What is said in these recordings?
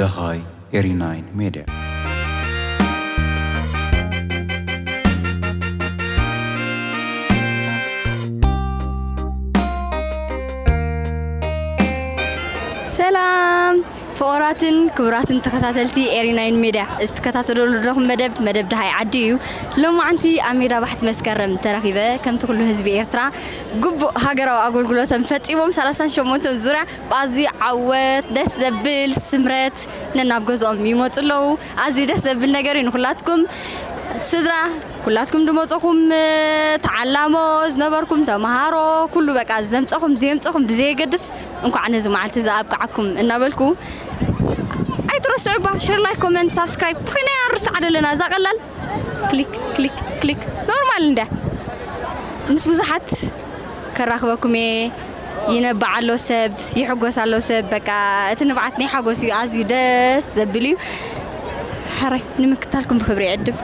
ደሃይ ኤሪ ናይን ሜድያ። ሰላም ፍቑራትን ክቡራትን ተኸታተልቲ ኤሪ ናይን ሜድያ፣ እዚ ትከታተልሉ ዘለኹም መደብ፣ መደብ ደሃይ ዓዲ እዩ። ሎማዓንቲ ኣብ ሜዳ ባሕቲ መስከረም ተረኺበ፣ ከምቲ ኩሉ ህዝቢ ኤርትራ ግቡእ ሃገራዊ ኣገልግሎቶም ፈጺሞም፣ ሰላሳን ሸሞንተን ዙርያ ብኣዝዩ ዓወት፣ ደስ ዘብል ስምረት ነናብ ገዝኦም ይመጹ ኣለዉ። ኣዝዩ ደስ ዘብል ነገር እዩ ንኹላትኩም ስድራ፣ ኩላትኩም ዝመጸኹም ተዓላሞ ዝነበርኩም ተምሃሮ፣ ኩሉ በቃ ዘምጸኹም ዘየምጸኹም ብዘየገድስ፣ እንኳዕ ነዚ መዓልቲ እዚ ኣብቅዓኩም እናበልኩ፣ ኣይትረስዑ እባ ሸር፣ ላይክ፣ ኮመንት፣ ሳብስክራይብ ተኾይና ርስዓ ደለና እዛ ቀላል ክሊክ ክሊክ ክሊክ ኖርማል እንደ ምስ ብዙሓት ከራኽበኩም እየ። ይነብዕ ኣሎ ሰብ፣ ይሕጎስ ኣሎ ሰብ። በቃ እቲ ንብዓት ናይ ሓጎስ እዩ፣ ኣዝዩ ደስ ዘብል እዩ። ሕራይ ንምክታልኩም ብክብሪ ይዕድም።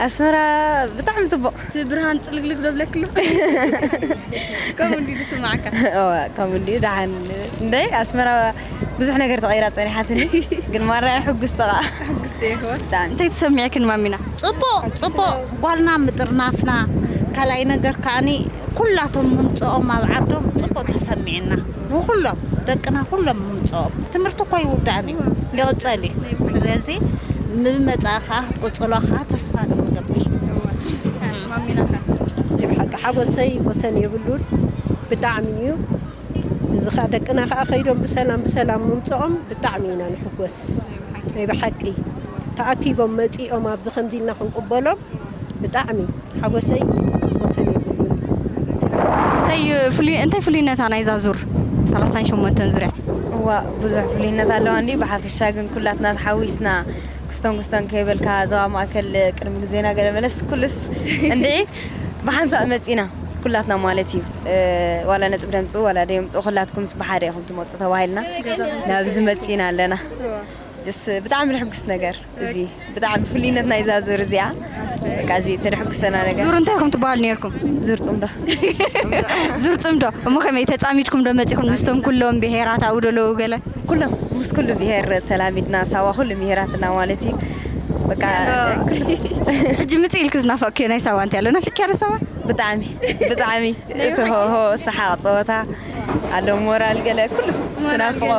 ኣስመራ ብጣዕሚ ጽቡቕ። እቲ ብርሃን ጽልግልግ ዶ ብለክሉ? ከምኡ እንዲ ዝስማዓካ? እዋ፣ ከምኡ እንዲ ደሓን። እንደ ኣስመራ ብዙሕ ነገር ተቐይራ ጸኒሓትኒ፣ ግን ማራ ሕጉስ ተቓ። ብጣዕሚ እንታይ ትሰምዕክን ማሚና? ጽቡቕ ጽቡቕ። ጓልና ምጥርናፍና፣ ካልኣይ ነገር ከዓኒ ኩላቶም ምምፅኦም ኣብ ዓዶም ጽቡቕ ተሰሚዕና፣ ንኩሎም ደቅና ኩሎም ምምፅኦም። ትምህርቲ እኮ ይውዳእን እዩ፣ ይቕፀል እዩ። ስለዚ ምመፃእ ከዓ ክትቅፅሎ ከዓ ተስፋ ንገብር። ማሚናካ ናይ ብሓቂ ሓጎሰይ ወሰን የብሉን፣ ብጣዕሚ እዩ። እዚ ከዓ ደቅና ከዓ ከይዶም ብሰላም ብሰላም ምምፅኦም ብጣዕሚ ኢና ንሕጎስ። ናይ ብሓቂ ተኣኪቦም መፂኦም ኣብዚ ከምዚ ኢልና ክንቅበሎም ብጣዕሚ ሓጎሰይ ወሰን የብሉን። እንታይ ፍሉይ እንታይ ፍሉይነታ ናይዛ ዙር ሰላሳን ሸሞንተን ዙርያ? እዋ ብዙሕ ፍሉይነት ኣለዋ እንዲ ብሓፈሻ ግን ኩላትና ተሓዊስና ክስቶን ክስቶን ከይበልካ ዞባ ማእከል ቅድሚ ግዜና ገለ መለስ ኩሉስ እንዲ ብሓንሳእ መፂና ኩላትና ማለት እዩ። ዋላ ነጥብ ደምፅኡ ዋላ ደየምፅኡ ኩላትኩምስ ብሓደ ኢኹም ትመፁ ተባሂልና ናብዚ መፂና ኣለና። ጀስ ብጣዕሚ ንሕጉስ ነገር እዚ ብጣዕሚ ፍልይነት ናይዛ ዙር እዚኣ በቃ እዚ ተደሕጉሰና ነገር ዙር እንታይ ኢኹም ትበሃሉ ነርኩም? ዙር ፅምዶ። ዙር ፅምዶ። እሞ ከመይ ተፃሚድኩም ዶ መፂኹም ምስቶም ኩሎም ብሄራት ኣብኡ ደለዉ ገለ? ኩሎም ምስ ኩሉ ብሄር ተላሚድና ሳዋ ኩሉ ብሄራትና ማለት እዩ። በቃ ሕጂ ምፅእ ኢልክ ዝናፈቅክዮ ናይ ሳዋ እንታይ ኣሎ? ናፊቅክያ ዶ ሳዋ? ብጣዕሚ ብጣዕሚ እቲ ሆሆ ሰሓቅ ፀወታ ኣሎ ሞራል ገለ ኩሉ ትናፍቆ።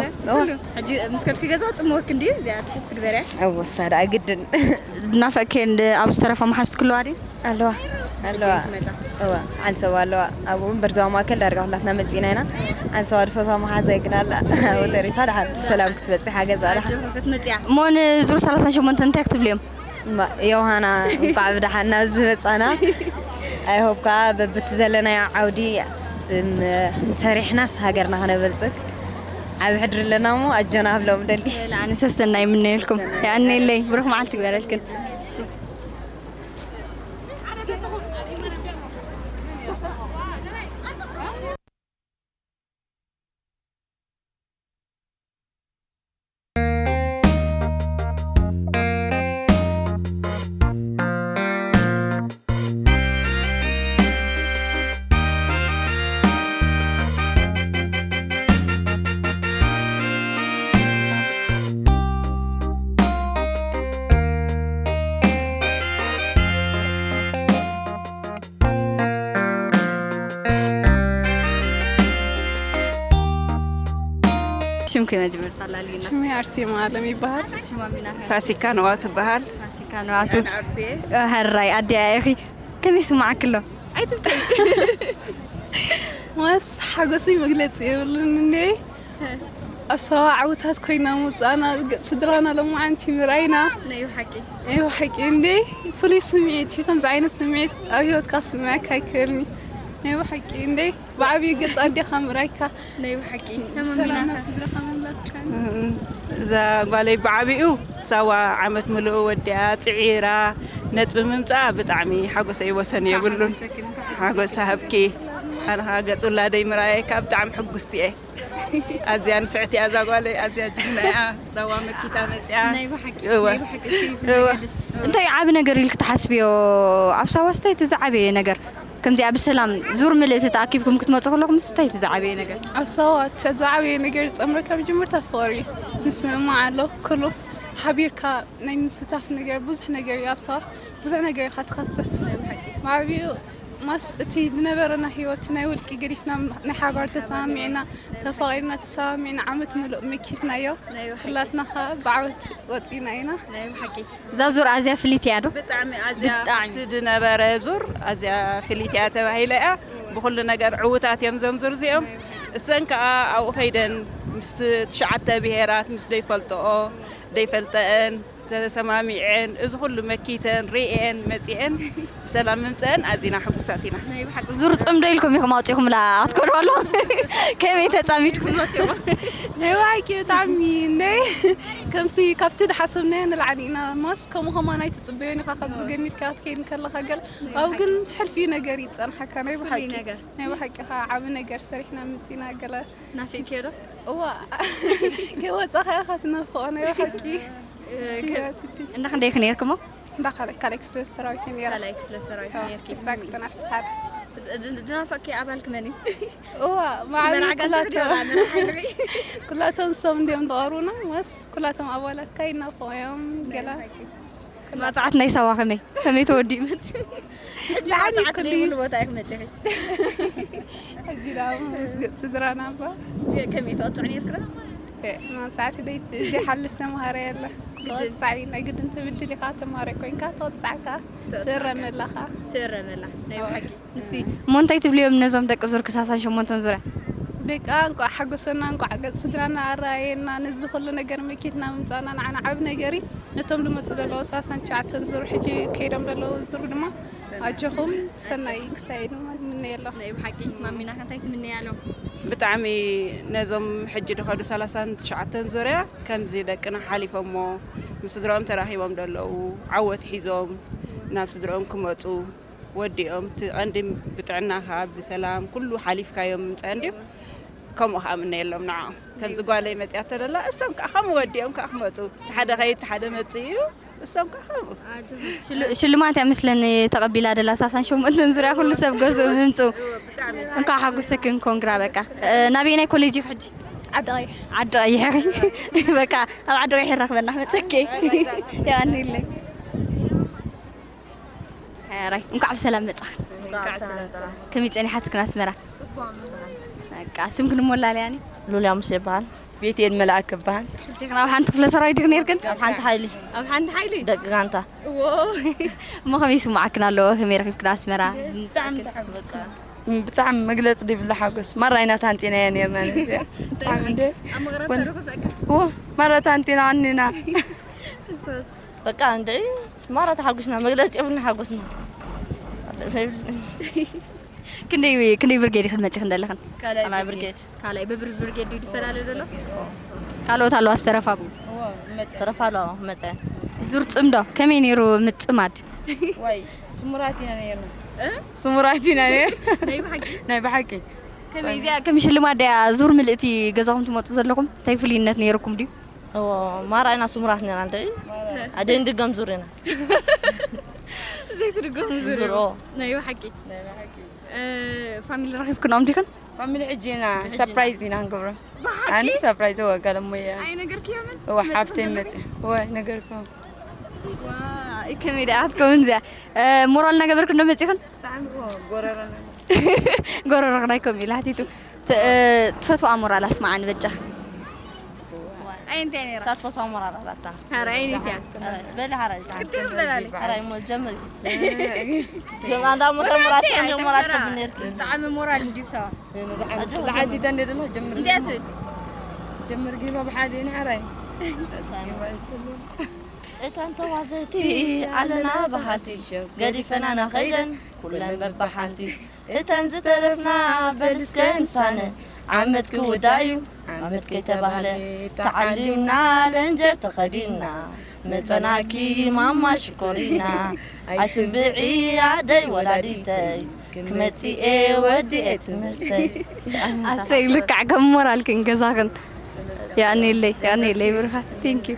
ሕጂ ምስ ከድኪ ገዛ ጽምወክ እንድዩ እዚኣ ትሕዝ ትግበርያ። እወሳ ደኣ ግድን። ናፈቅኪ እንድ ኣብ ዝተረፈ መሓዝቲ ክለዋ ድዩ? ኣለዋ ኣለዋ። እዋ ዓንሰባ ኣለዋ። ኣብኡ እምበር ዞባ ማእከል ዳርጋ ኩላትና መጺና ኢና። ዓንሰባ ድፈትዋ መሓዘይ ግን ኣላ። ኣብኡ ተሪፋ ደሓን ብሰላም ክትበጽሕ ሓገዝ ኣላ። ኣጆኺ ክትመጽያ። እሞ ንዙር ሰላሳን ሸሞንተን እንታይ ክትብልዮም? እማ ዮሃና እንኳዕ ብደሓን ናብዚ መጻና። ኣይሆብ ከኣ በብቲ ዘለናዮ ዓውዲ እም፣ ሰሪሕናስ ሃገርና ከነበልጽግ ዓቢ ሕድሪ ኣለና እሞ ኣጆና ክብሎም ደሊ። ኣነ ሰሰና ይምነየልኩም። የኣነየለይ ብሩኽ መዓልቲ ይግበረልክን። ሽምኪ መጀመርታ ኣላልይና። ሽመይ ኣርሴማ ኣለም ይበሃል። ሽማ ሚና ኸ? ፋሲካ ነዋቱ ይበሃል። ፋሲካ ነዋቱ። ኣነ ኣርሴ። ሀራይ ኣዲያ ኢኺ። ከመይ ይስማዓኪ ኣሎ? ኣይትብቀይ። ማስ ሓጎሰይ መግለፂ የብሉን እንዴ። ኣብ ሰባ ዓውታት ኮይና ምውፃእና ገፅ ስድራና ለማዓንቲ ምርኣይና ናይ ብሓቂ ናይ ብሓቂ እንዴ ፍሉይ ስምዒት እዩ። ከምዚ ዓይነት ስምዒት ኣብ ህይወትካ ክስምዐካ ኣይክእልኒ ናይ ብሓቂ እንዴ። ብዓብዩ ገፅ ኣዴኻ ምርኣይካ ናይ ብሓቂ ሰላም ናብ ስድራኻ ምምላስካ። እዛ ጓለይ ብዓብኡ ሳዋ ዓመት ምልኡ ወዲኣ ፅዒራ ነጥቢ ምምፃኣ ብጣዕሚ ሓጎሰይ ወሰን የብሉን። ሓጎስ ሃብኪ ኣነኻ ገፅ ውላደይ ምርኣየካ ብጣዕሚ ሕጉስቲ እየ። ኣዝያ ንፍዕቲ እያ እዛ ጓለይ ኣዝያ ጅግና እያ። ሳዋ መኪታ መፅያ ናይ ብሓቂ እወ። ናይ ብሓቂ እንታይ ዓቢ ነገር ኢልክ ትሓስብዮ? ኣብ ሳዋ ስታይ እቲ ዝዓበየ ነገር ከምዚኣ ብሰላም ዙር ምልእቲ ተኣኪብኩም ክትመፁ ከለኹም እንታይ እቲ ዝዓበየ ነገር? ኣብ ሳዋ እቲ ዝዓበየ ነገር ዝፀምረካ መጀመርታ ፍቕሪ እዩ። ምስምማዕ ኣሎ ኩሉ ሓቢርካ ናይ ምስታፍ ነገር ብዙሕ ነገር እዩ ኣብ ሳዋ ብዙሕ ነገር ኢኻ ትኸስብ። ብዓብዩ ማስ እቲ ዝነበረና ህይወት ናይ ውልቂ ገዲፍና ናይ ሓባር ተሰማሚዕና ተፋቒርና ተሰማሚዕና ዓመት ምሉእ መኪትናዮ። ኩላትና ኸ ብዓወት ወፂና ኢና። ናይ ብሓቂ እዛ ዙር ኣዝያ ፍልይቲ እያ ዶ? ብጣዕሚ ኣዝያ ብጣዕሚ። እቲ ዝነበረ ዙር ኣዝያ ፍልይቲ እያ ተባሂላ እያ። ብኩሉ ነገር ዕውታት እዮም እዞም ዙር እዚኦም። እሰን ከዓ ኣብኡ ከይደን ምስ ትሽዓተ ብሄራት ምስ ዘይፈልጠኦ ዘይፈልጠአን ተሰማሚዐን እዚ ኩሉ መኪተን ርእየን መፂአን ብሰላም ምምፀአን ኣዚና ሕጉሳት ኢና። ናይ ብሓቂ ዙር ፅምዶ ኢልኩም ኢኹም ኣውፂኹምላ ኣትኮኑ ኣሎ ከመይ ተፃሚድኩም መፂኹም? ናይ ብሓቂ ብጣዕሚ ናይ ከምቲ ካብቲ ዝሓሰብናዮ ንላዕሊ ኢና ማስ ከምኡ ከማን ኣይትፅበዮን ኢኻ ካብዚ ገሚትካ ክትከይድ ከለኻ ገለ ኣብኡ ግን ሕልፊ ነገር ይፀንሓካ ናይ ብሓቂ ናይ ብሓቂ ከዓ ዓቢ ነገር ሰሪሕና መፂና ገለ ናፊቅክዮ ዶ? እዋ ከይወፃኻ ኢኻ ትናፍቆ ናይ ብሓቂ እንዳ ክንደይ ኢኺ ነይርክሞ? እንዳ ካልኣይ ክፍለ ሰራዊት እየ ነይረ። ካልኣይ ክፍለ ሰራዊት እዎ፣ ነርኪ። ዕስራ ክልተ ኣስታር። ድናፈቂ ኣባልክ መን እዩ? እዋ፣ መዓል መርዓ ጋንታ ኩላቶ ድዮ? መርዓ ሓድሪ? ኩላቶም ሰም እንዲኦም ዝቐርቡና፣ መስ ኩላቶም ኣባላትካ ይናፍቑ እዮም ገላ። ማፅዓት ናይ ሳዋ ከመይ ከመይ ተወዲኡ መፅዩ? ሕጂ ደሓን እዩ ማፅዓት ኩሉ ዘይብሉ እዩ። ቦታ ኢኹም መፂኺ። ሕጂ ደኣ ምስ ገፅ ስድራና እባ ከመይ ተቐፅዕ ነርክራ? መብዛሕቲ ዘይሓልፍ ተምሃራይ ኣለ። ተወፃዒ ናይ ግድን ትብድል ኢኻ ተምሃራይ ኮይንካ ተወፃዕካ ትእረም ኣለኻ። ትእረም ኣላ ናይ ብሓቂ። ንሲ እሞ እንታይ ትብልዮም ነዞም ደቂ ዙር ክሳሳን ሸሞንተን ዙርያ? በቃ እንቋዕ ሓጎሰና እንቋዕ ገፅ ስድራና ኣረኣየና። ነዚ ኩሉ ነገር መኪትና ምምፃእና ንዓና ዓብ ነገር እዩ። ነቶም ዝመፁ ዘለዉ ሳሳን ትሽዓተን ዙር ሕጂ ከይዶም ዘለዉ ዙር ድማ ኣጆኹም ሰናይ ክስታይ ድማ ንምነየሎም። ናይ ብሓቂ ማሚና እንታይ ትምነያ ኣሎ? ብጣዕሚ ነዞም ሕጂ ዝኸዱ ሰላሳን ትሽዓተን ዙርያ ከምዚ ደቅና ሓሊፎሞ ምስ ስድራኦም ተራኺቦም ዘለዉ ዓወት ሒዞም ናብ ስድራኦም ክመፁ ወዲኦም እቲ ቀንዲ ብጥዕናኻ ብሰላም ኩሉ ሓሊፍካዮም ምምፃእ እንድዩ ከምኡ ከዓ ምነየሎም ንዓኦም ከምዚ ጓለይ መፅያቶ ደላ እሶም ከዓ ከምኡ ወዲኦም ከዓ ክመፁ ሓደ ኸይድ ሓደ መፅእ እዩ እሶም ከዓ ከምኡ ሽልማት እያ መስለኒ ተቐቢላ ደላ ሳሳን ሸሞንተን ዙርያ ኩሉ ሰብ ገዝኡ ምምፅኡ እንኳዕ ሓጎሰክን ኮንግራ በቃ ናበየናይ ኮሌጅ እዩ ሕጂ ዓዲ ቀይሕ ዓዲ ቀይሕ በቃ ኣብ ዓዲ ቀይሕ ይራኽበና መፀኪ ያኒለይ ሕራይ እንኳዕ ብሰላም መፃኽ ከመይ ፀኒሓትክን ኣስመራ በቃ ስምክን ሞላልያኒ ሉልያ ሙሴ ይበሃል ቤትኤል መልኣክ ይበሃል ክልቴክን ኣብ ሓንቲ ክፍለ ሰራዊት ዲኽ ነርክን ኣብ ሓንቲ ሓይሊ ኣብ ሓንቲ ሓይሊ ደቂ ጋንታ እሞ ከመይ ይስምዓክን ኣለዎ ከመይ ረኺብክን ኣስመራ ብጣዕሚ መግለፂ ዘይብሉ ሓጎስ ማራ ኢና ታንጢናያ ነርና ነዚኣ ብጣዕሚ እንደ ኣብ መቕረብ ተረፈ ፈቃ ዎ ማራ ታንጢና ኣኒና በቃ እንደ ማራ ተሓጉስና መግለፂ የብልና ሓጎስና ክንደይ ክንደይ ብርጌድ ይኽን መፂኽን ዘለኽን ካልኣይ ብርጌድ ካልኣይ ብብር ብርጌድ ድዩ ዝፈላለ ዘሎ ካልኦት ኣለዋ ዝተረፋቡ ተረፋ ኣለዋ መፀ ዙር ፅምዶ ከመይ ነይሩ ምፅማድ ዋይ ስሙራት ኢና ነርና ስሙራት ኢና ነር ናይ ብሓቂ ናይ ብሓቂ ከመይ እዚኣ ከም ሽልማት ድያ ዙር ምልእቲ ገዛኹም ትመፁ ዘለኹም እንታይ ፍልይነት ነይርኩም ድዩ ማራ ኢና ስሙራት ነና እንደ ኣደይ እንድገም ዙር ኢና ዘይትድገሙ ዙር ዙር ናይ ብሓቂ ፋሚሊ ረኺብክንኦም ዲኽን ፋሚሊ ሕጂ ኢና ሰርፕራይዝ ኢና ንገብሮ ኣነ ሰርፕራይዝ ወጋለሞያ ኣይነገርክዮምን እዋ ሓፍተይ መፅእ እዋ ነገርኩም ከመይ ደኣ ክትከውን እዚኣ ሞራል እናገበርክ እንዶ መፂኽን ጎረሮኽ ናይ ከምኡ ኢላ ሕቲቱ ትፈትዋ ሞራል ኣስማዓኒ በጃ ኣይ እንታይ ነራ ሳትፈትዋ ሞራል ኣላታ ኧረ ኣይነት እያ በሊ ሓራይ ክትብል በላለ ሓራይ ሞ ጀምሪ ጀምራ እንዳ ሞተ ሞራል ሰንደ ሞራል ትብል ነርኪ ዝጠዓመ ሞራል እንዲዩ ሰባ ለዓቲተ እንደ ደላ ጀምሪ እንታይ ትብል ጀምር ጊባ ብሓደ ንሓራይ እተን ተዋዘቲ ኣለና በሃልቲ ገዲፈናና ኸይደን ኩለን በባሓንቲ እተን ዝተረፍና በልስከ ንሳነ ዓመት ክውዳእ እዩ ዓመት ከይተባህለ ተዓሊምና ለንጀር ተኸዲንና መፀናኪ ማማ ሽኮሪና ኣይትንብዒ ኣደይ ወላዲተይ ክመፂኤ ወዲኤ ትምህርተይ ኣሰይ ልካዕ ከም ሞራልክን ገዛኽን ያኔለይ ያኔለይ ብርኻ ቴንኪዩ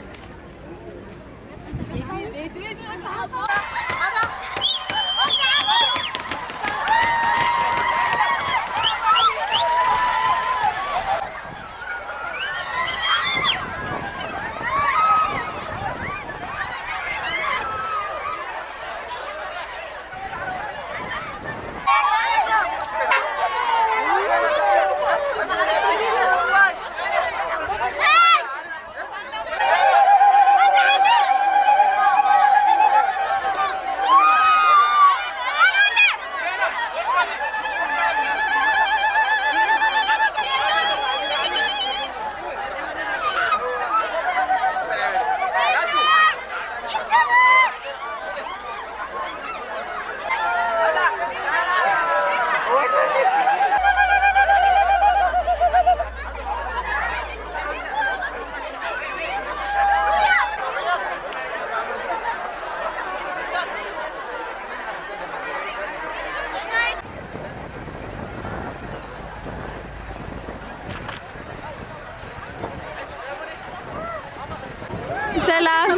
ሰላም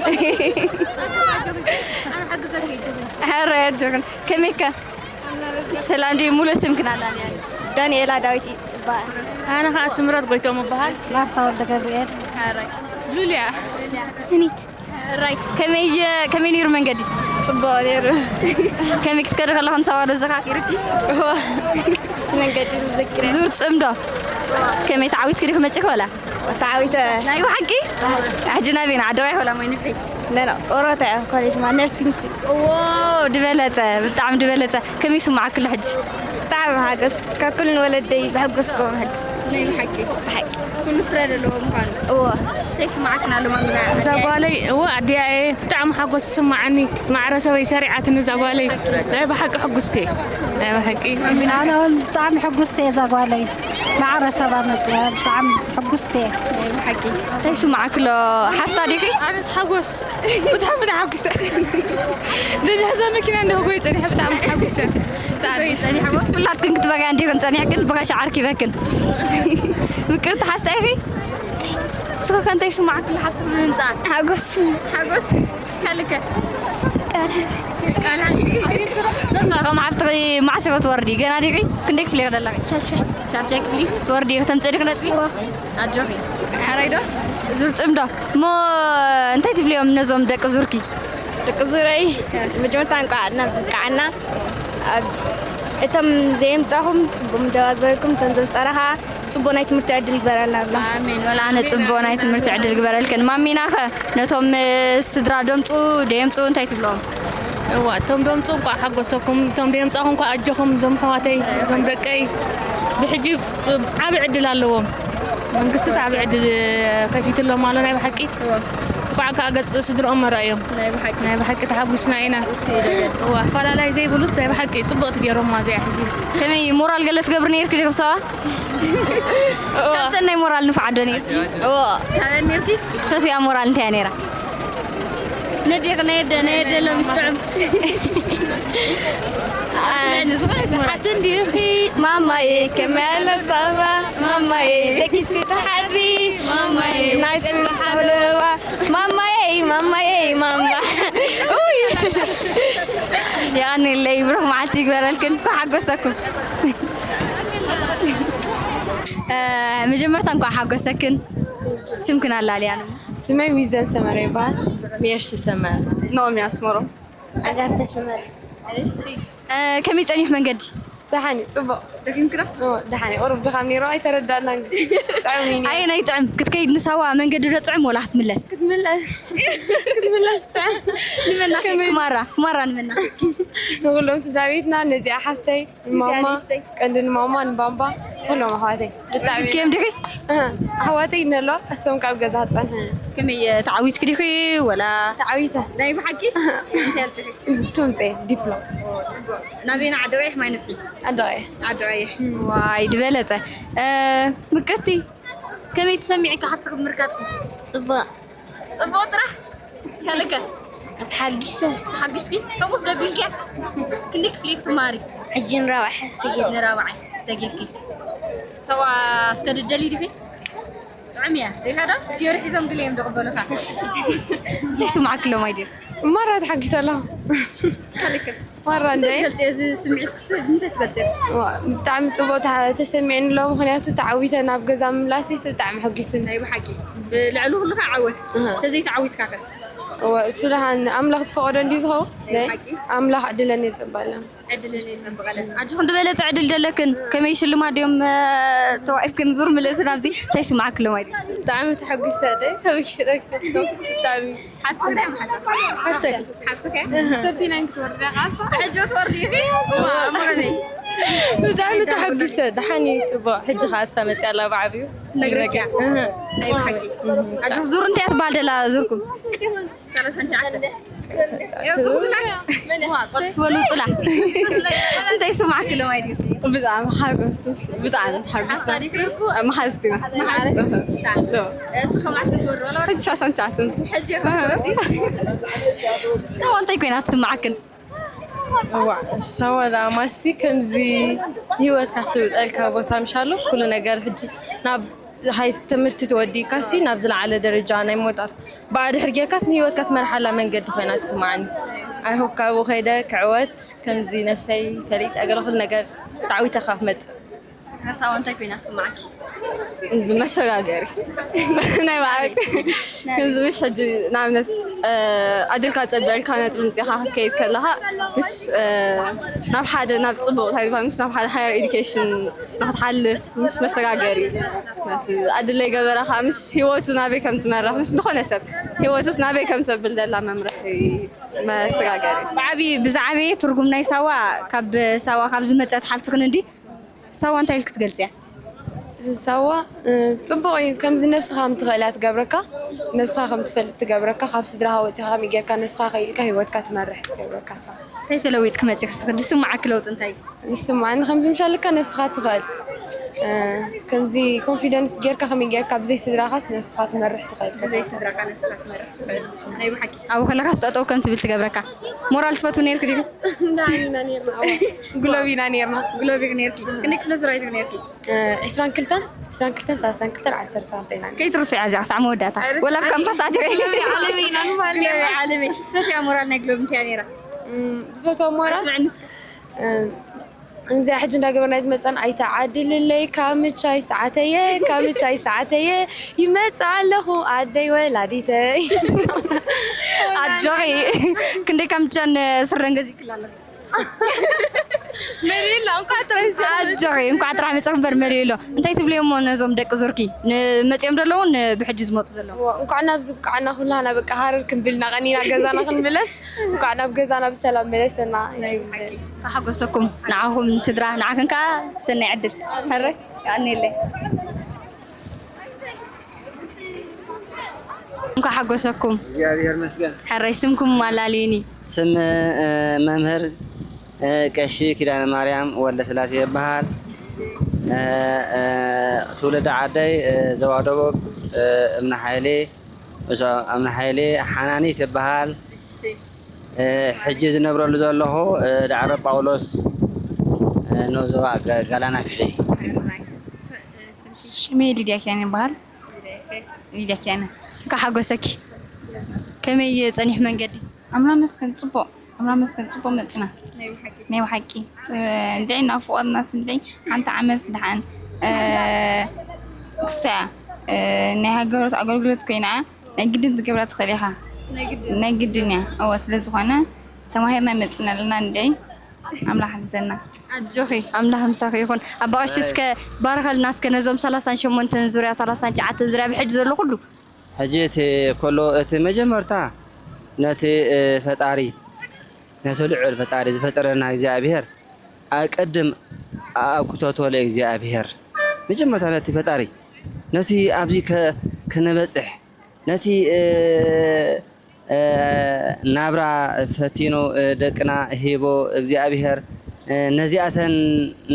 ጀግን ከመይከ? ሰላም ድዩ? ሙሉእ ስምክን ኣላልያ። ዳንኤላ ዳዊት ይባሃል። ኣነ ኸዓ ስምረት ጎይቶም እበሃል። ማርታ ወልደ ገብርኤል። ሓራይ። ሉልያ። ስኒት። ራይ ከመይ ከመይ ነይሩ መንገዲ? ጽቡቕ ነይሩ። ከመይ ክትከዲ ከለኹ ንሳዋ ዶ ዘካኪርኪ? እዋ። መንገዲ ዝዘክር። ዙር ጽምዶ? ከመይ ተዓዊትኪ ዲኺ መጺኺ ወላ? ተዓዊተ። ናይ ብሓቂ? ሕጂ ናበይ ንዓዲ ወይ ወላ ማይ ንፍሒ? ነና ኦሮታ እያ ኮሌጅ ማ ነርሲንግ። እዎ ድበለጸ፣ ብጣዕሚ ድበለጸ። ከመይ ይስምዓኪ ኣሎ ሕጂ? ብጣዕሚ ሓገስ ካብ ኩሉ ንወለደይ ዘሐጎስኩም ሕግስ። ናይ ብሓቂ? ብሓቂ። ኩሉ ፍረ ዘለዎ ምዃኑ። እዎ። እንታይ ይስምዓክን ኣሎ ማሚና? እዛ ጓለይ እዎ ኣዲኣ እየ ብጣዕሚ ሓጎስ ይስምዓኒ። ማዕረ ሰበይ ሰሪዓትኒ እዛ ጓለይ። ናይ ብሓቂ ሕጉስቲ እየ። ናይ ብሓቂ። ኣነ እውን ብጣዕሚ ሕጉስቲ እየ እዛ ጓለይ። ማዕረ ሰባ መፅያ ብጣዕሚ ሕጉስቲ እየ። ናይ ብሓቂ። እንታይ ይስምዓክ ኣሎ ሓፍታ ዲኺ? ኣነስ ሓጎስ ብጣዕሚ ተሓጉሰ። ነዚ ሕዛ መኪና እንደ ህጎይ ፀኒሐ ብጣዕሚ ተሓጉሰ። ብጣዕሚ። ጸኒሕዎ? ኩላትክን ክትበክያ እንዲኽን ጸኒሕክን ብኸሻ ዓርኪበክን። ምቅርቲ ሓፍታ ኢኺ? እስኺ ከ እንታይ ይስምዓክን ሓፍትኺ ብምምጻኣ? ሓጎስ። ሓጎስ? ካልከ? ቃል ሓፍቲ። ቃል ሓፍቲ። እስኺ ከም ሓፍትኺ መዓስ ኢኺ ትወርዲ? ገና ዲኺ? ክንደይ ክፍሊ ኢኺ ዘለኺ? ሻድሻይ። ሻድሻይ ክፍሊ? ትወርዲ ኢኺ? ተምጽእ ዲኺ ነጥቢ? እዋ። ኣጆኺ። ሓራይ ዶ? ዙር ጽምዶ? እሞ እንታይ ትብልዮም ነዞም ደቂ ዙርኪ? ደቂ ዙረይ፣ መጀመርታ እንቋዕ ናብዚ በቃዕና። ኣብ-፣ እቶም ዘየምጻኹም ጽቡቕ ምደባ ግበረልኩም፣ እቶም ዘምጻና ኸዓ ጽቡቕ ናይ ትምህርቲ ዕድል ይግበረልና። ኣሜን። ወላ ኣነ ጽቡቕ ናይ ትምህርቲ ዕድል ግበረልክን። ማሚናኸ ነቶም፣ እ፣ ስድራ ደምጹ ደየምጹ እንታይ ትብሎም? እዋ፣ እቶም ደምጹ እንቋዕ ሓጎሰኩም፣ እቶም ደየምጻኹም እንቋዕ ኣጆኹም፣ እዞም ኣሕዋተይ፣ እዞም ደቀይ። ብሕጂ ዓቢ ዕድል ኣለዎም። መንግስቲስ ዓቢ ዕድል ከፊትሎም ኣሎ ናይ ብሓቂ። እዋ። እንቋዕ ከኣ ገጽ ስድርኦም መራእዮም። ናይ ብሓቂ። ናይ ብሓቂ ተሓጒስና ኢና። እሲ ደገጽ። እዋ፣ ኣፈላላይ ዘይብሉስ ናይ ብሓቂ ጽብቕቲ ገይሮማ እዚኣ ሕጂ። ከመይ ሞራል ገለ ትገብሪ ነይርኪ ዲኺ ብሰባ? እዋ። ካብተን ናይ ሞራል ንፉዓት ዶ ነይርኪ? እዋ። ካብተን ነይርኪ? ትፈትያ ሞራል እንታይ እያ ነይራ? ነዴኺ ናይ ኣደ፣ ናይ ኣደ ሎሚ ጥዑም። ኣስምዕኒ፣ ዝኾነ ይትመራ። ሓቲ እንዲኺ ማማዬ፣ ከመይ ኣለ ሳባ? ማማዬ፣ ደቂስኪ ትሓድሪ? ማማዬ፣ ናይ ሱስ ዘለዋ? ማማዬ፣ ማማዬ፣ ማማ። ኡይ። የቐንየለይ፣ ብሩኽ መዓልቲ ይግበረልክን፣ እንኳዕ ሓጎሰኩም። እ፣ መጀመርታ እንኳዕ ሓጎሰክን። ስምክን ኣላልያኑ። ስመይ ዊዝደም ሰመረ ይበሃል። ሜርሲ ሰመረ። ናኦሚ ኣስመሮም። ኣጋተ ሰመረ። እሺ። እ፣ ከመይ ጸኒሑ መንገዲ? ደሓን እዩ፣ ጽቡቕ። ደኺምክና? ኦ፣ ደሓን እዩ። ቁሩብ ድኻም ነይሩ፣ ኣይተረዳእናን ግን። ጥዑም እዩ ነይሩ። ኣየናይ ጥዕም? ክትከይድ ንሳዋ መንገዲ ዶ ጥዕም ወላ ክትምለስ? ክትምለስ። ክትምለስ ጥዕም። ንመና ከመይ? ማራ፣ ማራ ንመና። ንኹሎም ስድራ ቤትና፣ ነዚኣ ሓፍተይ። ንማማ፣ ንእሽተይ። ቀንዲ ንማማ፣ ንባባ፣ ኩሎም ኣሕዋተይ። ብጣዕሚ ኬም ድኺ? እህ፣ ኣሕዋተይ ነሎ፣ እሶም ካብ ገዛ ጸንሐ። ከመይ፣ ተዓዊትኪ ዲኺ ወላ? ተዓዊተ። ናይ ብሓቂ? እንታይ ኣምጺኺ? ትምጽእ ዲፕሎም። ኦ፣ ጽቡቕ። ናበይና ዓዲ ቀይሕ ማይ ንፍሒ? ዓዲ ቀይሕ። ዓዲ ቀይሕ። ዋይ፣ ድበለጸ። እ፣ ምቅርቲ፣ ከመይ ትሰሚዕካ ሓፍትኺ ብምርካብኪ? ጽቡቕ። ጽቡቕ ጥራሕ? ካልእከ? ተሓጊሰ። ተሓጊስኪ? ሕቑፍ ደቢልኪያ? ክንደይ ክፍሊ ኢኺ ትማሃሪ? ሕጂ ንራብዓይ ሰጊረ። ንራብዓይ ሰጊርኪ። ሰዋ ክትከዲ ትደልዪ ዲኺ? ጥዑም እያ። ሪኢኻ ዶ? ፊዮሪ ሒዞም ድልዮም ዶ ቅበሉኻ? እንታይ ይስምዓኪ ኣሎ ማይ ድዩ? ማራ ተሓጊሰ ኣለኹ። ካልእከ? ማራ እንታይ? ትገልጽ እዚ ስምዒት ክስተ እንታይ ትገልጽ? ዋ፣ ብጣዕሚ ጽቡቕ ተ-፣ ተሰሚዕኒ ኣሎ፣ ምኽንያቱ ተዓዊተ ናብ ገዛ ምምላሰይስ ብጣዕሚ ሓጒስኒ። ናይ ብሓቂ። ብልዕሊ ኩሉ ከዓ ዓወት። እህ። ተዘይተዓዊትካ ከ? እወ፣ እሱ ደሓን ኣምላኽ ዝፈቐዶ እንድዩ ዝኸውን። ናይ ናይ ብሓቂ። ኣምላኽ ዕድለን የጸብቐለን። ዕድለን የጸብቐለን። ኣጆኹን ዝበለጸ ዕድል ደለክን። ከመይ ሽልማት ድዮም፣ እ፣ ተዋኢፍክን ዙር ምልእቲ ናብዚ እንታይ ይስምዓክሎም ኣይደል? ብጣዕሚ ተሓጒሰ ደ፣ ከመይ ክረክብ ብጣዕሚ ሓፍተይ። ሓፍተይ። ሓፍተይ። ሰርቲናይን ክትወርድ ኢኻ። ሕጂ ትወርዲ ኢኺ? እዋ፣ እሞ ከመይ? ብጣዕሚ ተሓጒሰ። ደሓን እዩ፣ ጽቡቕ። ሕጂ ኸኣ እሳ መጽያ ኣላ ብዓብዩ። ነግረኪያ። እህ። ናይ ብሓቂ። እህ። ኣጆ ዙር እንታይ ትበሃል ደላ ዙርኩም? ሰላሳን ትሽዓተን። ያው ጽቡቕ ብላ። እዋ፣ ቆጥፍ በሉ ጽላ። እንታይ ይስምዓኪ ሎም ኣይደል? ብጣዕሚ ሓጎስ፣ ብጣዕሚ ተሓጒስና። ሓፍታ ዲኺ? መሓዝቲ ኢና። መሓዝቲ። ዶ። እሱ ከማስ ክትወርድ ወላ? ሕጂ ሰላሳን ትሽዓተን። ሕጂ ኢኻ ክትወርዲ? ሰው እንታይ ኮይና ትስምዓክን? እዋእ፣ ሳዋ ደኣ ማሲ ከምዚ ህይወትካ ትብጠልካ ቦታ ምሻሎ፣ ኩሉ ነገር ሕጂ ናብ ሃይ ትምህርቲ ተወዲእካሲ ናብ ዝለዓለ ደረጃ ናይ መወዳእታ ብኣ ድሕሪ ጌርካስ ንህይወትካ ትመርሓላ መንገዲ ኮይና ትስምዓኒ። I hope ካብኡ ከይደ ክዕወት፣ ከምዚ ነብሰይ ፈሊጠ ገለ ኩሉ ነገር ተዓዊተ ካብ መጽእ። ሓሳዋ እንታይ ኮይና ትስምዓኪ? እዚ መሰጋገሪ ናይ ባዕል እዚ ምሽ ሕጂ ንኣብነት ኣድልካ ጸቢዕልካ ነጥቢ ምጽኻ ክትከይድ ከለኻ ምሽ ናብ ሓደ ናብ ጽቡቕ እንታይ ይባል ምሽ ናብ ሓደ higher education ንክትሓልፍ ምሽ መሰጋገሪ ኣድለይ ገበረ ከዓ ምሽ ህይወቱ ናበይ ከም ትመርሕ ምሽ ዝኾነ ሰብ ህይወቱስ ናበይ ከም ተብል ዘላ መምርሒ መሰጋገሪ። ብዓብዪ ብዝዓበየ ትርጉም ናይ ሳዋ ካብ ሳዋ ካብ ዝመፀት ሓፍትኽን እንዲ ሳዋ እንታይ ኢልክ ትገልፅያ? ሳዋ እ፣ ፅቡቕ እዩ። ከምዚ ነብስኻ ከም ትኽእል እያ ትገብረካ፣ ነብስኻ ከም ትፈልጥ ትገብረካ፣ ካብ ስድራኻ ወፂኻ ከመይ ጌርካ ነብስኻ ከይልካ ህይወትካ ትመርሕ ትገብረካ ሳዋ። እንታይ ተለዊጥክ መፂክ? ዝስማዓክ ለውጢ እንታይ እዩ? ዝስማዓኒ ከምዚ ምሻልካ ነብስኻ ትኽእል እ፣ ከምዚ ኮንፊደንስ ጌርካ ከመይ ጌርካ ብዘይ ስድራኻስ ነብስኻ ትመርሕ ትኽእል። ብዘይ ስድራኻ ነብስኻ ትመርሕ ትኽእል። ናይ ብሓቂ ኣብኡ ከለኻስ ጠጠው ከም ትብል ትገብረካ። ሞራል ትፈትው ነይርክ ዲኹ? ኢና ኔርና ኣዋ ግሎብ ኢና ኔርና። ግሎብ ኢኺ ነይርኪ። ክንደይ ክፍለ ዙር ኢኺ ነይርኪ? እ፣ ዕስራን ክልተን ዕስራን ክልተን ሰላሳን ክልተን ዓሰርተ ክልተ ኢና ኔርና። ከይትርስዕያ እዚኣ ክሳዕ መወዳእታ። ወላ ኣብ ካምፓስ ኣቲኺ። ግሎብ ዓለመይ ኢና ንበሃል ግሎብ ኔርና። ዓለመይ። ትፈትያ ሞራል ናይ ግሎብ እንታይ እያ ነይራ? እም፣ ዝፈትዋ ሞራል ኣስምዕኒ እስከ። እም፣ ከምዚኣ ሕጂ እንዳገበርና ዝመፀን ኣይተዓድልለይ ካምቻይ ሰዓተየ ካምቻይ ሰዓተየ ይመፅእ ኣለኹ ኣደይ ወላዲተይ ኣጆኺ ክንደይ ካምቻን ስረን ገዚእክላ ኣለኺ መሊላ እንኳዕ ጥራይ ሰ- ኣጆኺ እንኳዕ ጥራሕ መፀኺ እምበር መሊኡ ኣሎ እንታይ ትብልዮ እሞ ነዞም ደቂ ዙርኪ ንመፂኦም ዘለዉ ብሕጂ ዝመፁ ዘለዉ እንኳዕ ናብ ዝብቃዕና ኩላና በቃ ሃረር ክንብል ኢና ቀኒና ገዛና ክንምለስ እንኳዕ ናብ ገዛና ብሰላም መለሰና ናይ ብሓቂ ተሓጎሰኩም ንዓኹም ስድራ ንዓኽን ከዓ ሰናይ ዕድል ሕረ ይቀንየለይ እንኳዕ ሓጎሰኩም እግዚኣብሔር መስገን ሕረይ ስምኩም ኣላልዩኒ ስም መምህር ቀሺ ኪዳነ ማርያም ወልደ ስላሴ ይበሃል። ትውልዲ ዓደይ ዞባ ደቡብ እምኒ ሓይሊ እምኒ ሓይሊ ሓናኒ ትበሃል። ሕጂ ዝነብረሉ ዘለኹ ዳዕሮ ጳውሎስ ንኡስ ዞባ ጋላናፍሒ። ሽመይ ሊድያ ኪዳነ ይበሃል። ሊድያ ኪዳነ እንኳዕ ሓጎሰኪ። ከመይ ጸኒሑ መንገዲ? ኣምላኽ ይመስገን ጽቡቕ ኣምላኽ ይመስገን ጽቡቕ መጽና። ናይ ብሓቂ እንድዒ ናፍቖትናስ እንድዒ ሓንቲ ዓመት ደሓን ክስታ ናይ ሃገሮት ኣገልግሎት ኮይና ናይ ግድን ክትገብራ ትኽእል ኢኻ። ናይ ግድን እያ። እወ ስለ ዝኾነ ተማሂርና መጽና ኣለና እንድዒ ኣምላኽ ሓግዘና። ኣጆኺ ኣምላኽ ምሳኺ ይኹን። ኣባ ቀሺ እስከ ባርኸልና እስከ ነዞም ሰላሳን ሸሞንተን ዙርያ ሰላሳን ትሽዓተን ዙርያ ብሕጂ ዘሎ ኩሉ። ሕጂ እቲ ከሎ እቲ መጀመርታ ነቲ ፈጣሪ ነቲ ልዑል ፈጣሪ ዝፈጠረና እግዚኣብሔር ኣቀድም ኣብ ክተቶ ለእግዚኣብሔር መጀመርታ ነቲ ፈጣሪ ነቲ ኣብዚ ክነበፅሕ ነቲ ናብራ ፈቲኑ ደቅና ሂቡ እግዚኣብሔር ነዚኣተን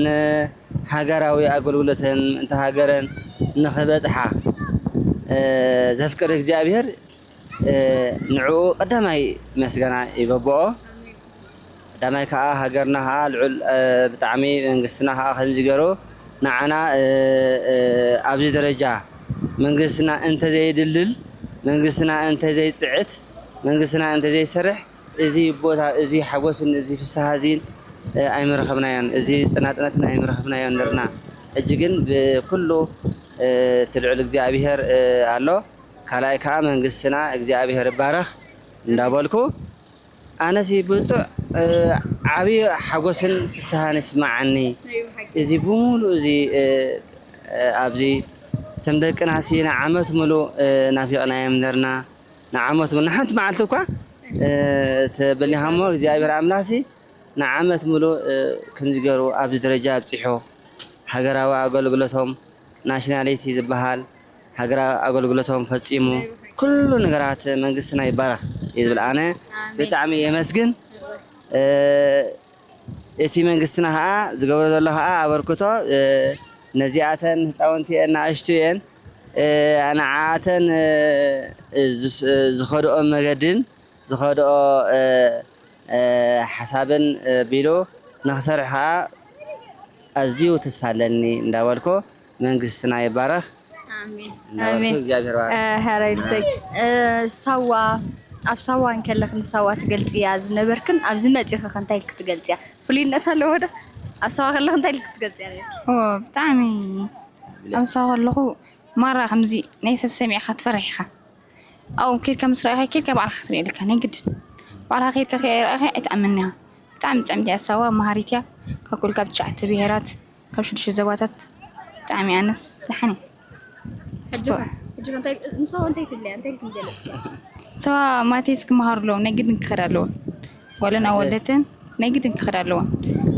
ንሃገራዊ ኣገልግሎተን ምእንቲ ሃገረን ንኽበፅሓ ዘፍቅር እግዚኣብሔር ንዕኡ ቀዳማይ መስገና ይገብኦ። ቀዳማይ ከዓ ሃገርና ከዓ ልዑል ብጣዕሚ መንግስትና ከዓ ከምዚ ገይሩ ንዓና ኣብዚ ደረጃ መንግስትና እንተዘይድልድል መንግስትና እንተዘይፅዕት መንግስትና እንተዘይሰርሕ እዚ ቦታ እዚ ሓጎስን እዚ ፍስሃ እዚን ኣይምረኸብናዮን። እዚ ፅናፅነትን ኣይምረኸብናዮን ነርና። ሕጂ ግን ብኩሉ እቲ ልዑል እግዚኣብሄር ኣሎ። ካልኣይ ከዓ መንግስትና እግዚኣብሄር ይባረኽ እንዳበልኩ ኣነሲ ብጡዕ ዓብዪ ሓጎስን ፍስሃን ይስማዓኒ። እዚ ብምሉእ እዚ ኣብዚ እቶም ደቅናሲ ንዓመት ምሉእ ናፊቕናዮም ነርና። ንዓመት ምሉእ ንሓንቲ መዓልቲ እኳ ተበሊኻ እሞ እግዚኣብሔር ኣምላኽሲ ንዓመት ምሉእ ከምዚ ገይሩ ኣብዚ ደረጃ ኣብፂሑ ሃገራዊ ኣገልግሎቶም ናሽናሊቲ ዝበሃል ሃገራዊ ኣገልግሎቶም ፈፂሙ ኩሉ ነገራት መንግስትና ይባረኽ እየ ዝብል ኣነ ብጣዕሚ የመስግን እቲ መንግስትና ከዓ ዝገብሮ ዘሎ ከዓ ኣበርክቶ ነዚኣተን ህፃውንቲ እየን ንኣሽቱ እየን ንዓኣተን ዝኸድኦ መገድን ዝኸድኦ ሓሳብን ቢሉ ንክሰርሕ ከዓ ኣዝዩ ተስፋ ኣለኒ እንዳበልኩ መንግስትና ይባረክ። ኣሜን ኣሜን። ሕራይ ልደይ ሳዋ ኣብ ሳዋ እንከለኺ ንሳዋ ትገልጽያ ዝነበርክን ኣብዚ መጺኺ ከ እንታይ ኢልኪ ትገልጽያ? ፍሉይነት ኣለዎ ዶ? ኣብ ሳዋ ከለኺ እንታይ ኢልኪ ትገልጽያ ነይርኪ? ኦ፣ ብጣዕሚ ኣብ ሳዋ ከለኹ ማራ ከምዚ ናይ ሰብ ሰሚዕኻ ትፈርሕ ኢኻ። ኣብኡ ኬድካ ምስ ረኣኻ ኬድካ ባዕልኻ ክትሪኦ ኣለካ ናይ ግድን። ባዕልኻ ኬድካ ከይረኣኻ ኣይትኣምንን ኢኻ። ብጣዕሚ ጥዕምቲ እያ ሳዋ፣ መሃሪት እያ። ካብ ኩሉ ካብ ትሽዓተ ብሄራት ካብ ሽዱሽተ ዞባታት ብጣዕሚ ኣነስ ደሓን እየ። ሕጂ ኸ እንታይ ንሳዋ እንታይ ትብልያ? እንታይ ኢልኪ ምገለጽክያ? ሳዋ ማቴስ ክመሃሩ ኣለዎም፣ ናይ ግድን ክኸዳ ኣለዎም። ጓለን ኣወለተን ናይ ግድን ክኸዳ ኣለዎም።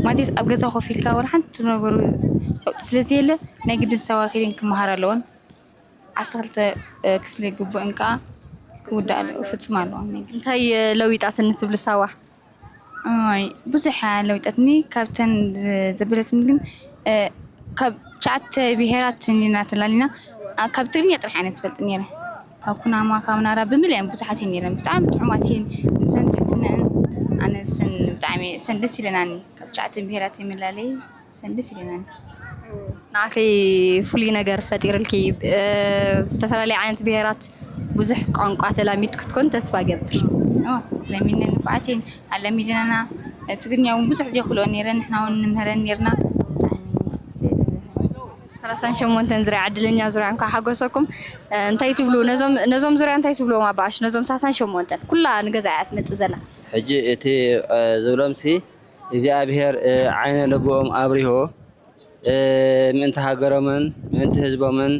ማቴስ ኣብ ገዛ ኮፍ ኢልካ ወላ ሓንቲ ነገሩ ለውጢ ስለ ዘየለ ናይ ግድን ሳዋ ከይደን ክመሃራ ኣለዎን። ዓሰርተ ክልተ ክፍሊ ግቡእን ከዓ ክውዳእ ኣለዎ፣ ፍጹም ኣለዎ ናይ ግድን። እንታይ ለዊጣትኒ ትብሊ ሳዋ? ኣይ፣ ብዙሕ እያ ለዊጣትኒ። ካብተን ዘበለትኒ ግን፣ እ፣ ካብ ትሽዓተ ብሄራት እንዲና ተላሊና፣ ኣ፣ ካብ ትግርኛ ጥራሕ እየ ዝፈልጥ ነይረ። ካብ ኩናማ፣ ካብ ናራ ብምልእን ብዙሓት እየን ነይረን። ብጣዕሚ ጥዑማት እየን። ንሰን ትሕትነአን ኣነ ሰን ብጣዕሚ ሰን ደስ ኢለናኒ። ካብ ትሽዓተ ብሄራት የመላለይ ሰን ደስ ኢለናኒ። ንዓኺ ፍሉይ ነገር ፈጢርልኪ፣ እ፣ ዝተፈላለየ ዓይነት ብሄራት ብዙሕ ቋንቋ ተላሚድ ክትኮን ተስፋ ገብር። ኦ፣ ለሚነ ንፉዓት እየን ኣለሚደናና። ትግርኛ እውን ብዙሕ ዘይኽእልኦ ነይረን፣ ንሕና እውን ንምህረን ነይርና። ብጣዕሚ ደስ ይብል። ሰላሳን ሸሞንተን ዙርያ ዕድለኛ ዙርያ እንኳዕ ሓጎሰኩም። እ፣ እንታይ ትብሉ? ነዞም፣ ነዞም ዙርያ እንታይ ትብልዎም ኣባኣሽ? ነዞም ሰላሳን ሸሞንተን ኩላ ንገዛ እያ ትመጽእ ዘላ። ሕጂ እቲ፣ እ፣ ዝብሎምሲ እግዚኣብሔር፣ እ፣ ዓይነ ልብኦም ኣብሪሆ፣ እ፣ ምእንቲ ሃገሮምን ምእንቲ ህዝቦምን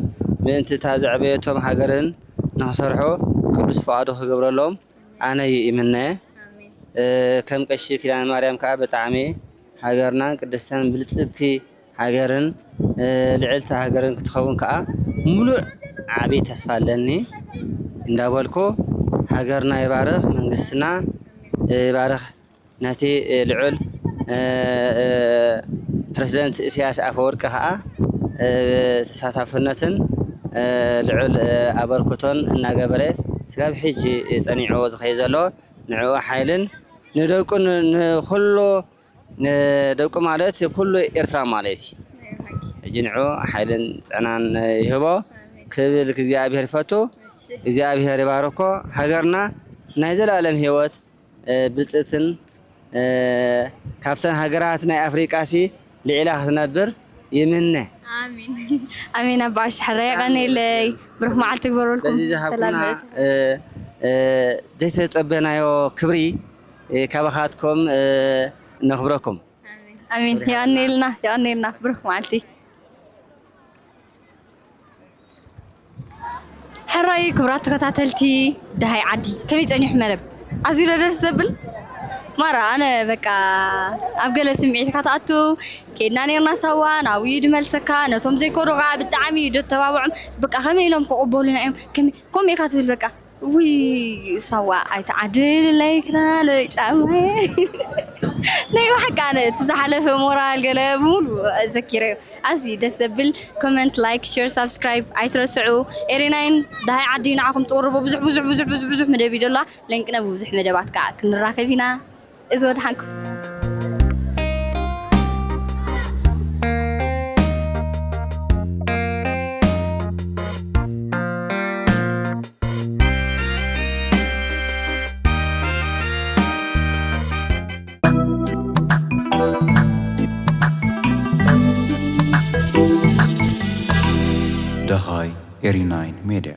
ምእንቲ እታ ዘዕበየቶም ሃገርን ንኽሰርሑ ቅዱስ ፍቓዱ ክገብረሎም ኣነ ይእምነ። ኣሜን። እ፣ ከም ቀሺ ኪዳነ ማርያም ከኣ ብጣዕሚ ሃገርናን ቅድስትን ብልጽግቲ ሃገርን፣ እ፣ ልዕልቲ ሃገርን ክትኸውን ከኣ ሙሉእ ዓቢ ተስፋ ኣለኒ እንዳበልኩ ሃገርና ይባርኽ፣ መንግስትና ይባርኽ። ነቲ ልዑል፣ እ፣ እ፣ ፕረዚደንት ኢሳያስ ኣፈወርቂ ከኣ፣ እ፣ ተሳታፍነትን፣ እ፣ ልዑል፣ እ፣ ኣበርክቶን እናገበረ ስጋብ ሕጂ ጸኒዕዎ ዝኸይድ ዘሎ ንዕኡ ሓይልን ንደቁን ንኹሉ ንደቁ ማለት ኩሉ ኤርትራ ማለት እዩ። ሕጂ ንዑ ሓይልን ጥዕናን ይህቦ ክብል እግዚኣብሔር ይፈቱ። እግዚኣብሔር ይባርኮ። ሃገርና ናይ ዘላለም ህይወት፣ እ፣ ብልጽትን፣ እ፣ ካብተን ሃገራት ናይ ኣፍሪቃ ሲ ልዒላ ክትነብር ይምነ። ኣሜን። ኣሜን። ኣባ ኣሽ ሕራይ ቀኒለይ። ብሩኽ መዓልቲ ግበረልኩም። በዚ ዝሃብኩና፣ ሰላም። እ፣ እ፣ ዘይተጸበናዮ ክብሪ፣ እ፣ ካባኻትኩም፣ እ፣ ነኽብረኩም። ኣሜን። የቐንየልና፣ የቐንየልና። ብሩኽ መዓልቲ። ሕራይ ክቡራት ተኸታተልቲ ደሃይ ዓዲ፣ ከመይ ጸኒሑ መደብ? ኣዝዩ ዶ ደስ ዘብል? ማራ፣ ኣነ በቃ ኣብ ገለ ስምዒትካ ትኣቱ። ኬድና ኔርና ሳዋ፣ ናብኡ እዩ ድመልሰካ። ነቶም ዘይከዱ ከኣ ብጣዕሚ እዩ ደተባብዖም። በቃ ከመይ ኢሎም ክቕበሉና እዮም? ከመይ፣ ከምኡ ኢኻ ትብል በቃ። ውይ ሳዋ ኣይትዓድለይ ክዳነይ ጫማይ። ናይ ብሓቂ ኣነ እቲ ዝሓለፈ ሞራል ገለ ብምሉእ ዘኪረዮ። ኣዝዩ ደስ ዘብል። ኮመንት፣ ላይክ፣ ሼር፣ ሳብስክራይብ ኣይትረስዑ። ኤሪ ናይን ደሃይ ዓዲ ንዓኹም ትቕርቦ ብዙሕ ብዙሕ ብዙሕ ብዙሕ ብዙሕ መደብ እዩ ደላ። ለንቅነ ብብዙሕ መደባት ከዓ ክንራኸብ ኢና። እዚ ወድሓንኩም። ደሃይ ኤሪ ናይን ሜድያ።